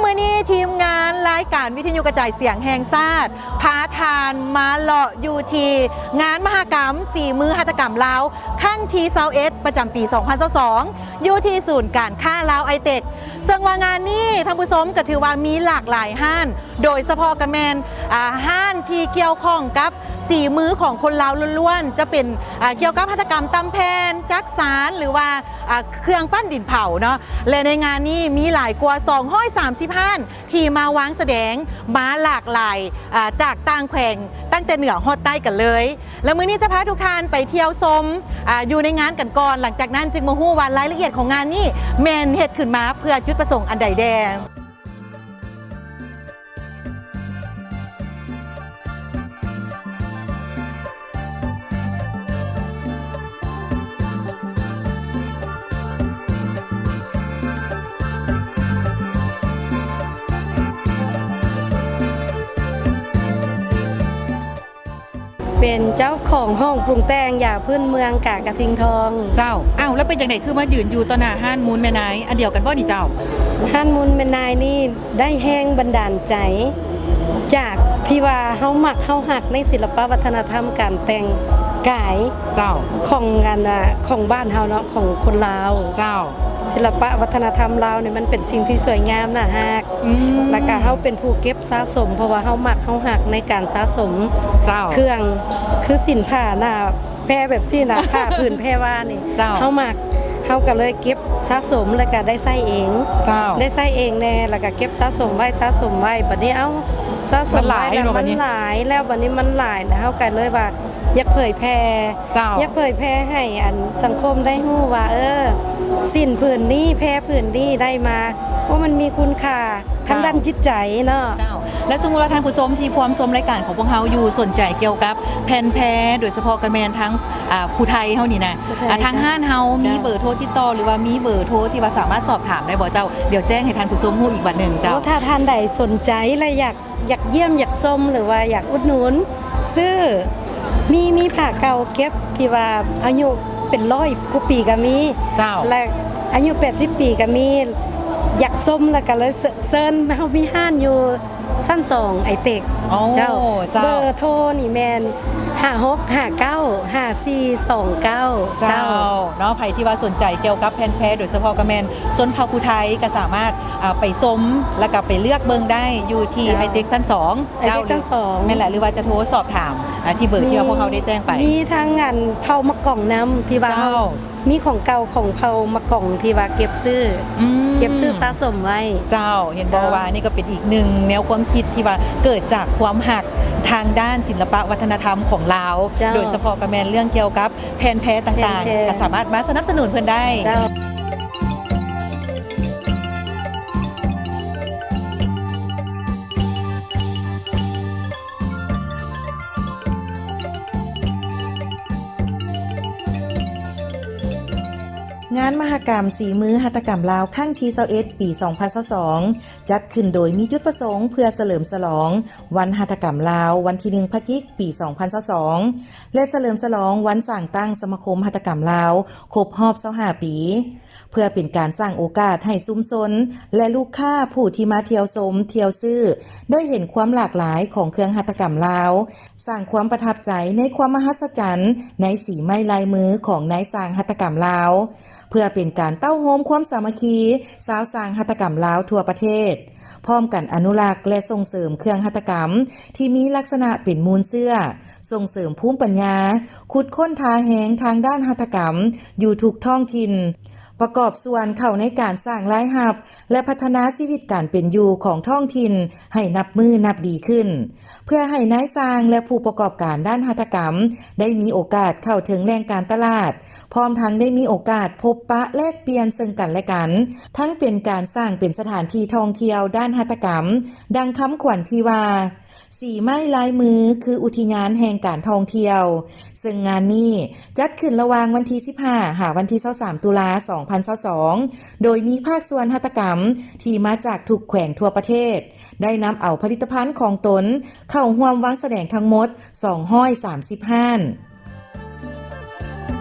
ມື້ນີ້ທີມງານລາຍການວິທະຍຸກະຈາຍສຽງແຫ່ງຊາດ ພາທ່ານມາເລາະຢູ່ທີ່ງານມະຫະກຳສີມືຫັດຖະກຳລາວ ຄັ້ງທີຊາວເອັດ ປະຈຳປີສອງພັນຊາວສອງ ຢູ່ທີ່ສູນການຄ້າລາວໄອເຕັກ ເຊິ່ງວ່າງານນີ້ທ່ານຜູ້ຊົມກໍຖືວ່າມີຫຼາກຫຼາຍຮ້ານ ໂດຍສະເພາະກໍແມ່ນ ອາ ຮ້ານທີ່ກ່ຽວຂ້ອງກັບສີມືຂອງຄົນລາວລ້ວນໆ ຈະເປັນ ອາ ກ່ຽວກັບຫັດຖະກຳຕ່ຳແຜ່ນ, ຈັກສານ ຫຼືວ່າ ອາ ເຄື່ອງປັ້ນດິນເຜົາເນາະ ແລະ ໃນງານນີ້ມີຫຼາຍກວ່າສອງຮ້ອຍສາມສິບຮ້ານ ທີ່ມາວາງສະແດງ ມາຫຼາກຫຼາຍ ອາ ຈາກຕ່າງແຂວງ ຕັ້ງແຕ່ເໜືອຮອດໃຕ້ກັນເລີຍ ແລະ ມື້ນີ້ຈະພາທຸກທ່ານໄປທ່ຽວຊົມ ອາ ຢູ່ໃນງານກັນກ່ອນ ຫຼັງຈາກນັ້ນຈຶ່ງມາຮູ້ວ່າລາຍລະອຽດຂອງງານນີ້ແມ່ນເຮັດຂຶ້ນມາເພື່ອຈຸດປະສົງອັນໃດແດ່. ເປັນເຈົ້າຂອງຫ້ອງປຸງແຕ່ງຢາພື້ນເມືອງກາກະທິງທອງ. ເຈົ້າ. ອ້າວ ແລ້ວເປັນຈັ່ງໃດຄືມາຢືນຢູ່ຕໍ່ໜ້າຮ້ານມູນແມ່ນາຍ ອັນດຽວກັນບໍ່ນີ້ເຈົ້າ? ຮ້ານມູນແມ່ນາຍນີ້ ໄດ້ແຮງບັນດານໃຈຈາກທີ່ວ່າເຮົາມັກເຮົາຮັກໃນສິລະປະວັດທະນະທຳການແຕ່ງກາຍ ເຈົ້າ ຂອງອັນນະ ຂອງບ້ານເຮົາເນາະ ຂອງຄົນລາວ. ເຈົ້າ. ສິລະປະວັດທະນະທຳລາວນີ້ມັນເປັນສິ່ງທີ່ສວຍງາມໜ້າຮັກ ອືມ ແລ້ວກະເຮົາເປັນຜູ້ເກັບສະສົມ ເພາະວ່າເຮົາມັກເຮົາຮັກໃນການສະສົມ ເຈົ້າ ເຄື່ອງ ຄືສິ້ນຜ້າໜ້າ ແພແບບຊີ້ນະ ຜ້າຜືນແພວານີ້ ເຈົ້າ ເຮົາມັກ ເຮົາກໍເລີຍເກັບສະສົມ ແລ້ວກໍໄດ້ໃຊ້ເອງ ເຈົ້າ ໄດ້ໃຊ້ເອງແດ່ ແລ້ວກໍເກັບສະສົມໄວ້ ສະສົມໄວ້ ບັດນີ້ ເອົ້າ ສະສົມໄວ້ ມັນຫຼາຍ ແລ້ວມັນຫຼາຍ ແລ້ວບັດນີ້ມັນຫຼາຍ ແລ້ວເຮົາກໍເລີຍວ່າຢາກເຜີຍແຜ່ ເຈົ້າ ຢາກເຜີຍແຜ່ໃຫ້ອັນສັງຄົມໄດ້ຮູ້ວ່າ ເອີ ສິ້ນຜືນນີ້ ແພຜືນນີ້ໄດ້ມາ ໂອ້ ມັນມີຄຸນຄ່າ ທາງດ້ານຈິດໃຈເນາະ ເຈົ້າ ແລະ ສົມມຸດວ່າທ່ານຜູ້ຊົມທີ່ພວມຊົມລາຍການຂອງພວກເຮົາຢູ່ ສົນໃຈກ່ຽວກັບແຜ່ນແພ ໂດຍສະເພາະກໍແມ່ນທາງ ອ່າ ຜູ້ໄທເຮົານີ້ນະ ຜູ້ໄທ ອ່າ ທາງຮ້ານເຮົາມີ ເຈົ້າ ເບີໂທຕິດຕໍ່ ຫຼືວ່າມີເບີໂທທີ່ວ່າສາມາດສອບຖາມໄດ້ບໍ່ເຈົ້າ? ດຽວແຈ້ງໃຫ້ທ່ານຜູ້ຊົມຮູ້ອີກບັດໜຶ່ງເຈົ້າ. ໂອ້ ຖ້າທ່ານໃດສົນໃຈ ແລະ ຢາກ ຢາກຢ້ຽມຢາກຊົມ ຫຼືວ່າຢາກອຸດໜູນຊື້ ມີ ມີຜ້າເກົ່າເກັບ ທີ່ວ່າອາຍຸເປັນຮ້ອຍກວ່າປີກໍມີ ເຈົ້າ ແລະ ອາຍຸແປດສິບປີກໍມີ ຢາກຊົມ ແລ້ວກໍເລີຍເຊີນ ເຮົາມີຮ້ານຢູ່ຊັ້ນສອງໄອເຕັກ ໂອ້ ເຈົ້າ ເຈົ້າ ເບີໂທນີ້ແມ່ນ ຫ້າຫົກຫ້າເກົ້າຫ້າສີ່ສອງເກົ້າ ເຈົ້າ ເຈົ້າ ເນາະ ໃຜທີ່ວ່າສົນໃຈກ່ຽວກັບແຜ່ນແພ ໂດຍສະເພາະກໍແມ່ນຊົນເຜົ່າຜູ້ໄທ ກໍສາມາດ ອ່າ ໄປຊົມ ແລ້ວກໍໄປເລືອກເບິ່ງໄດ້ຢູ່ທີ່ ເຈົ້າ ໄອເຕັກຊັ້ນສອງ ເຈົ້າ ຊັ້ນສອງ ແມ່ນແຫຼະ ຫຼືວ່າຈະໂທສອບຖາມ ອ່າ ທີ່ເບີທີ່ວ່າພວກເຮົາໄດ້ແຈ້ງໄປ ມີທັງອັນເຜົ່າມະກອງນຳ ທີ່ວ່າເຮົາ ເຈົ້າ ມີຂອງເກົ່າຂອງເຜົ່າມະກອງທີ່ວ່າເກັບຊື້ ອືມ ເກັບຊື້ສະສົມໄວ້ ເຈົ້າ ເຫັນບໍ່ ເຈົ້າ ວ່ານີ້ກໍເປັນອີກໜຶ່ງແນວຄວາມຄິດທີ່ວ່າເກີດຈາກຄວາມຮັກທາງດ້ານສິລະປະວັດທະນະທຳຂອງລາວ ເຈົ້າ ໂດຍສະເພາະກໍແມ່ນເລື່ອງກ່ຽວກັບ ແຜ່ນແພຕ່າງໆ ແຜ່ນແພ ກໍສາມາດມາສະໜັບສະໜູນເພິ່ນໄດ້ ເຈົ້າ. ງານມະຫະກຳສີມືຫັດຖະກຳລາວ ຄັ້ງທີຊາວເອັດ ປີສອງພັນຊາວສອງ ຈັດຂຶ້ນໂດຍມີຈຸດປະສົງເພື່ອສະເຫຼີມສະຫຼອງວັນຫັດຖະກຳລາວ ວັນທີໜຶ່ງ ພະຈິກ ປີສອງພັນຊາວສອງ ແລະ ສະເຫຼີມສະຫຼອງວັນສ້າງຕັ້ງສະມາຄົມຫັດຖະກຳລາວ ຄົບຮອບຊາວຫ້າປີ ເພື່ອເປັນການສ້າງໂອກາດໃຫ້ຊຸມຊົນ ແລະ ລູກຄ້າຜູ້ທີ່ມາທ່ຽວຊົມ, ທ່ຽວຊື້ ໄດ້ເຫັນຄວາມຫຼາກຫຼາຍຂອງເຄື່ອງຫັດຖະກຳລາວ, ສ້າງຄວາມປະທັບໃຈໃນຄວາມມະຫັດສະຈັນໃນສີໄມ້ລາຍມືຂອງນາຍຊ່າງຫັດຖະກຳລາວ, ເພື່ອເປັນການເຕົ້າໂຮມຄວາມສາມັກຄີຊາວຊ່າງຫັດຖະກຳລາວທົ່ວປະເທດ. ພ້ອມກັນອະນຸລັກ ແລະ ສົ່ງເສີມເຄື່ອງຫັດຖະກຳທີ່ມີລັກສະນະເປັນມູນເຊື້ອ, ສົ່ງເສີມພູມປັນຍາ, ຂຸດຄົ້ນທ່າແຮງທາງດ້ານຫັດຖະກຳຢູ່ທຸກທ້ອງຖິ່ນ, ປະກອບສ່ວນເຂົ້າໃນການສ້າງລາຍຮັບ ແລະ ພັດທະນາຊີວິດການເປັນຢູ່ຂອງທ້ອງຖິ່ນໃຫ້ນັບມື້ນັບດີຂຶ້ນ, ເພື່ອໃຫ້ນາຍຊ່າງ ແລະ ຜູ້ປະກອບການດ້ານຫັດຖະກຳໄດ້ມີໂອກາດເຂົ້າເຖິງແຫຼ່ງການຕະຫຼາດ, ພ້ອມທັງໄດ້ມີໂອກາດພົບປະແລກປ່ຽນເຊິ່ງກັນແລະກັນ, ທັງເປັນການສ້າງເປັນສະຖານທີ່ທ່ອງທ່ຽວດ້ານຫັດຖະກຳ, ດັ່ງຄຳຂວັນທີ່ວ່າ ສີໄມ້ລາຍມືຄືອຸທິຍານແຫ່ງການທ່ອງທ່ຽວ, ເຊິ່ງງານນີ້ຈັດຂຶ້ນລະຫວ່າງວັນທີສິບຫ້າ ຫາວັນທີຊາວສາມ ຕຸລາ ສອງພັນຊາວສອງ ໂດຍມີພາກສ່ວນຫັດຖະກຳທີ່ມາຈາກທຸກແຂວງທົ່ວປະເທດ ໄດ້ນຳເອົາຜະລິດຕະພັນຂອງຕົນເຂົ້າຮ່ວມວາງສະແດງທັງໝົດສອງຮ້ອຍສາມສິບຮ້ານ.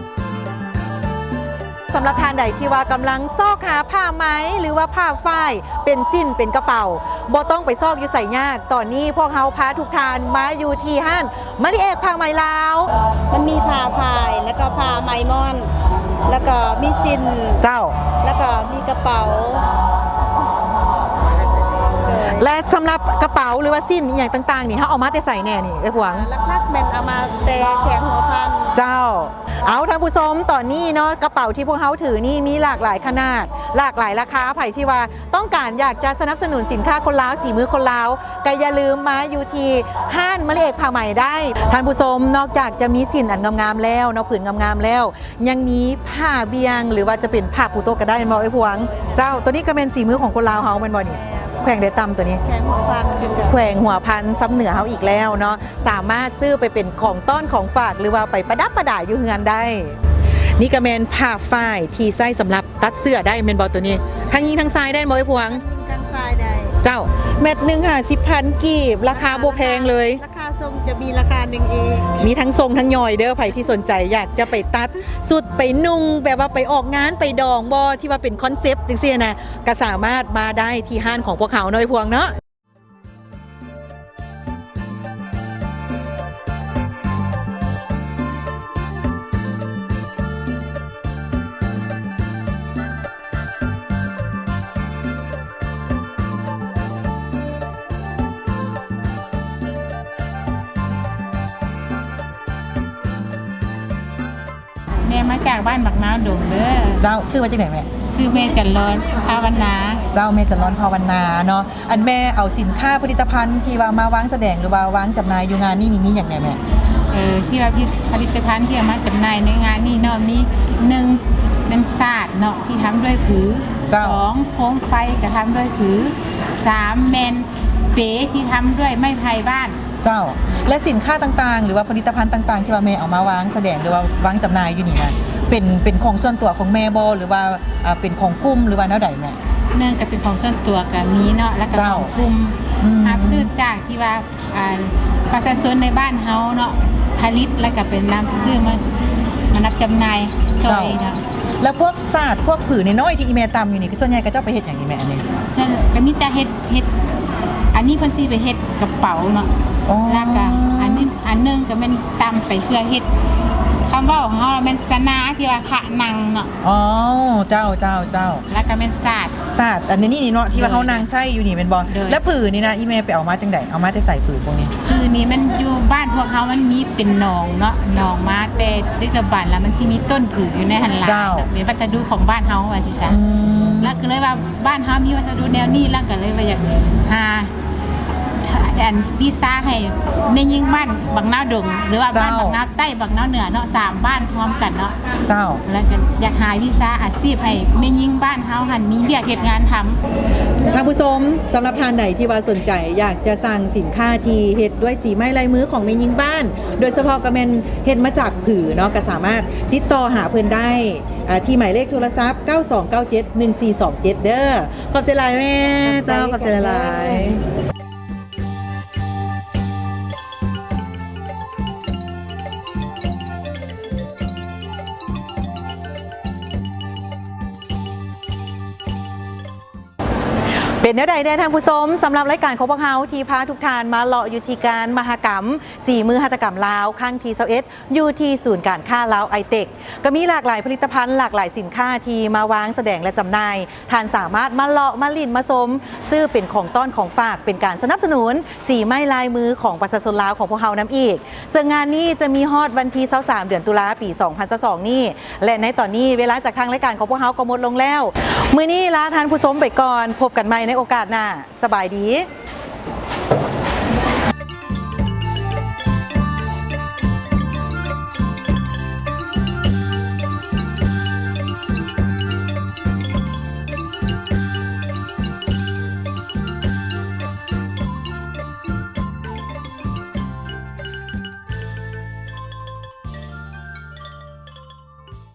ສຳລັບທ່ານໃດທີ່ວ່າກຳລັງຊອກຫາຜ້າໄໝ ຫຼືວ່າຜ້າຝ້າຍ ເປັນສິ້ນເປັນກະເປົາ ບໍ່ຕ້ອງໄປຊອກຢູ່ໃສຍາກ. ຕອນນີ້ພວກເຮົາພາທຸກທ່ານມາຢູ່ທີ່ຮ້ານມະລິເອກຜ້າໄໝລາວ. ມັນມີຜ້າຝ້າຍ ແລ້ວກໍຜ້າໄໝມ່ອນ ແລ້ວກໍມີສິ້ນ ເຈົ້າ ແລ້ວກໍມີກະເປົາ. ແລະ ສຳລັບກະເປົາ ຫຼືວ່າສິ້ນອີ່ຫຍັງຕ່າງໆນີ້ ເຮົາເອົາມາແຕ່ໃສແດ່ນີ້ ເອື້ອຍພວງ? ຫຼັກໆແມ່ນເອົາມາແຕ່ແຂວງຫົວພັນ. ເຈົ້າ. ເອົາ ທ່ານຜູ້ຊົມ ຕອນນີ້ເນາະ ກະເປົາທີ່ພວກເຮົາຖືນີ້ມີຫຼາກຫຼາຍຂະໜາດ ຫຼາກຫຼາຍລາຄາ. ໃຜທີ່ວ່າຕ້ອງການຢາກຈະສະໜັບສະໜູນສິນຄ້າຄົນລາວ ສີມືຄົນລາວ ກໍຢ່າລືມມາຢູ່ທີ່ຮ້ານມະລິເອກຜ້າໄໝໄດ້. ທ່ານຜູ້ຊົມ ນອກຈາກຈະມີສິ້ນອັນງາມໆແລ້ວເນາະ ຜືນງາມໆແລ້ວ ຍັງມີຜ້າບ່ຽງ ຫຼືວ່າຈະເປັນຜ້າປູໂຕະກໍໄດ້ ແມ່ນບໍ່ ເອື້ອຍພວງ? ເຈົ້າ. ໂຕນີ້ກໍແມ່ນສີມືຂອງຄົນລາວເຮົາແມ່ນບໍ່ນີ້? ແຂວງໃດຕຳໂຕນີ້? ແຂວງຫົວພັນຄືກັນ. ແຂວງຫົວພັນ ຊຳເໜືອເຮົາອີກແລ້ວເນາະ. ສາມາດຊື້ໄປເປັນຂອງຕ້ອນຂອງຝາກ ຫຼືວ່າໄປປະດັບປະດາຢູ່ເຮືອນໄດ້. ນີ້ກໍແມ່ນຜ້າຝ້າຍທີ່ໃຊ້ສຳລັບຕັດເສື້ອໄດ້ແມ່ນບໍ່ໂຕນີ້? ທັງຍິງທັງຊາຍໄດ້ບໍ່ ເອື້ອຍພວງ? ຍິງທັງຊາຍໄດ້. ເຈົ້າ. ແມັດໜຶ່ງຫ້າສິບພັນກີບ ລາຄາບໍ່ແພງເລີຍ. ລາຄາສົ່ງຈະມີລາຄາໜຶ່ງອີກ. ມີທັງສົ່ງທັງຍ່ອຍເດີ້. ໃຜທີ່ສົນໃຈຢາກຈະໄປຕັດຊຸດໄປນຸ່ງ ແບບວ່າໄປອອກງານໄປດອງບໍ່ ທີ່ວ່າເປັນຄອນເຊັບຈັ່ງຊີ້ນະ ກໍສາມາດມາໄດ້ທີ່ຮ້ານຂອງພວກເຮົາເນາະ ເອື້ອຍພວງເນາະ. ແມ່ມາຈາກບ້ານບັກນາວດົງເດີ້. ເຈົ້າ. ຊື່ວ່າຈັ່ງໃດແມ່? ຊື່ແມ່ຈັນລອນ ພາວັນນາ. ເຈົ້າ. ແມ່ຈັນລອນ ພາວັນນາເນາະ. ອັນແມ່ເອົາສິນຄ້າຜະລິດຕະພັນທີ່ວ່າມາວາງສະແດງ ຫຼືວ່າວາງຈຳໜ່າຍຢູ່ງານນີ້ນີ້ ມີຫຍັງແດ່ແມ່? ເອີ ທີ່ວ່າຜະລິດຕະພັນທີ່ເອົາມາຈຳໜ່າຍໃນງານນີ້ເນາະ ມີ ໜຶ່ງ ແມ່ນສາດເນາະ ທີ່ທຳດ້ວຍຜື. ເຈົ້າ. ສອງ ໂຄມໄຟກະທຳດ້ວຍຜື. ສາມ ແມ່ນເປທີ່ທຳດ້ວຍໄມ້ໄຜ່ບ້ານ. ເຈົ້າ. ແລະ ສິນຄ້າຕ່າງໆ ຫຼືວ່າຜະລິດຕະພັນຕ່າງໆ ທີ່ວ່າແມ່ເອົາມາວາງສະແດງ ຫຼືວ່າວາງຈຳໜ່າຍຢູ່ນີ້ນະ ເປັນ ເປັນຂອງສ່ວນຕົວຂອງແມ່ບໍ່ ຫຼືວ່າ ເອີ ເປັນຂອງກຸ່ມ ຫຼືວ່າແນວໃດແມ່? ໜຶ່ງກະເປັນຂອງສ່ວນຕົວກະມີເນາະ ແລ້ວກະ ເຈົ້າ ຂອງກຸ່ມ ອືມ ຮັບຊື້ຈາກທີ່ວ່າ ອ່າ ປະຊາຊົນໃນບ້ານເຮົາເນາະ ຜະລິດ ແລ້ວກະເປັນນຳຊື້ມາ ມານຳຈຳໜ່າຍຊ່ອຍເນາະ. ເຈົ້າ. ແລ້ວພວກສາດ ພວກຜືນ້ອຍໆ ທີ່ອີ່ແມ່ຕຳຢູ່ນີ້ ຄືສ່ວນໃຫຍ່ເຂົາເຈົ້າໄປເຮັດຫຍັງນີ້ແມ່ ອັນນີ້? ສ່ວນ ກະມີແຕ່ເຮັດ ເຮັດ ອັນນີ້ເພິ່ນຊິໄປເຮັດກະເປົາເນາະ. ອໍ. ແລ້ວກະອັນນີ້ ອັນໜຶ່ງກະແມ່ນຕຳໄປເພື່ອເຮັດ ຄຳເວົ້າຂອງເຮົາແມ່ນສະໜາ ທີ່ວ່າພະນັ່ງເນາະ. ອໍ ເຈົ້າ ເຈົ້າ ເຈົ້າ. ແລ້ວກະແມ່ນສາດ ສາດ ອັນນີ້ນີ້ເນາະ ທີ່ວ່າເຮົານັ່ງໃຊ້ຢູ່ນີ້ແມ່ນບໍ່? ໂດຍ. ແລ້ວຜືນີ້ນະ ອີ່ແມ່ໄປເອົາມາຈັ່ງໃດ? ເອົາມາແຕ່ໃສຜືພວກນີ້? ຜືນີ້ມັນຢູ່ບ້ານພວກເຮົາ ມັນມີເປັນໜອງເນາະ ໜອງມາແຕ່ດຶກດຳບັນ ແລ້ວມັນຊິມີຕົ້ນຜືຢູ່ໃນຫັ້ນຫຼາຍ. ເຈົ້າ. ເປັນວັດສະດຸຂອງບ້ານເຮົາວ່າຊີ້ຊະ. ອືມ. ແລ້ວກະເລີຍວ່າ ບ້ານເຮົາມີວັດສະດຸແນວນີ້ ແລ້ວກະເລີຍວ່າຢາກຫາ ອັນ ວີຊາໃຫ້ແມ່ຍິງບ້ານບັກນາວດົງ ຫຼືວ່າ ເຈົ້າ ບ້ານບັກນາວໃຕ້ ບັກນາວເໜືອເນາະ ສາມບ້ານຮວມກັນເນາະ. ເຈົ້າ. ແລ້ວກະຢາກຫາວິຊາອາຊີບໃຫ້ແມ່ຍິງບ້ານເຮົາຫັ້ນມີວຽກເຮັດງານທຳ. ທ່ານຜູ້ຊົມ ສຳລັບທ່ານໃດທີ່ວ່າສົນໃຈຢາກຈະສັ່ງສິນຄ້າທີ່ເຮັດດ້ວຍສີໄມ້ລາຍມືຂອງແມ່ຍິງບ້ານ ໂດຍສະເພາະກະແມ່ນເຮັດມາຈາກຜືເນາະ ກະສາມາດຕິດຕໍ່ຫາເພິ່ນໄດ້ ອ່າ ທີ່ໝາຍເລກໂທລະສັບ ເກົ້າສອງເກົ້າເຈັດ ໜຶ່ງສີ່ສອງເຈັດ ເດີ້. ຂອບໃຈຫຼາຍແມ່. ເຈົ້າ ຂອບໃຈຫຼາຍ. ເປັນແນວໃດແດ່ທ່ານຜູ້ຊົມ ສຳລັບລາຍການຂອງພວກເຮົາທີ່ພາທຸກທ່ານມາເລາະຢູ່ທີ່ງານມະຫະກຳສີມືຫັດຖະກຳລາວ ຄັ້ງທີຊາວເອັດ ຢູ່ທີ່ສູນການຄ້າລາວໄອເຕັກ ກໍມີຫຼາກຫຼາຍຜະລິດຕະພັນ ຫຼາກຫຼາຍສິນຄ້າທີ່ມາວາງສະແດງ ແລະ ຈຳໜ່າຍ. ທ່ານສາມາດມາເລາະ ມາຫຼິ້ນ ມາຊົມ ຊື້ເປັນຂອງຕ້ອນຂອງຝາກ ເປັນການສະໜັບສະໜູນສີໄມ້ລາຍມືຂອງປະຊາຊົນລາວຂອງພວກເຮົານຳອີກ. ເຊິ່ງງານນີ້ຈະມີຮອດວັນທີຊາວສາມ ເດືອນຕຸລາ ປີສອງພັນຊາວສອງນີ້ ແລະ ໃນຕອນນີ້ເວລາຈາກທາງລາຍການຂອງພວກເຮົາກໍໝົດລົງແລ້ວ. ມື້ນີ້ລາທ່ານຜູ້ຊົມໄປກ່ອນ ພົບກັນໃໝ່ໃນໂອກາດໜ້າ. ສະບາຍດີ.